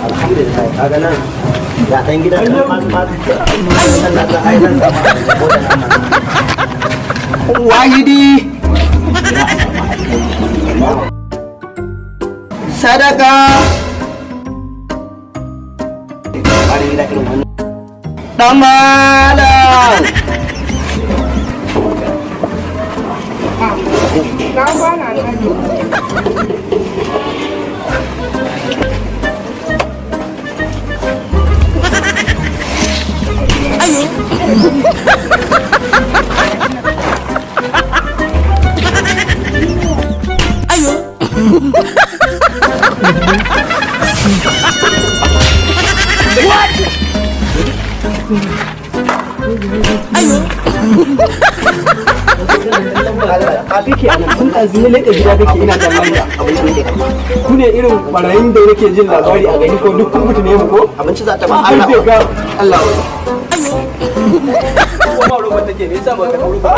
Alhamdulillah, kaga nan ga dan gidan nan ma ma na ai nan sama ko da nama. Wahidi. Sadaka. Bari gida irin wannan. Dan malam. Na kwana na. A kake a nan tun ɗazu na leƙa gida kake ina kallon ka. Abinci nake karba. Ku ne irin ɓarayin da nake jin labari a gari ko duk kun mutu ne mu ko? Abinci za ta ba An Allah. ce ka Allah wai. Ko ma robar take me yasa ba ka ɗauro ba?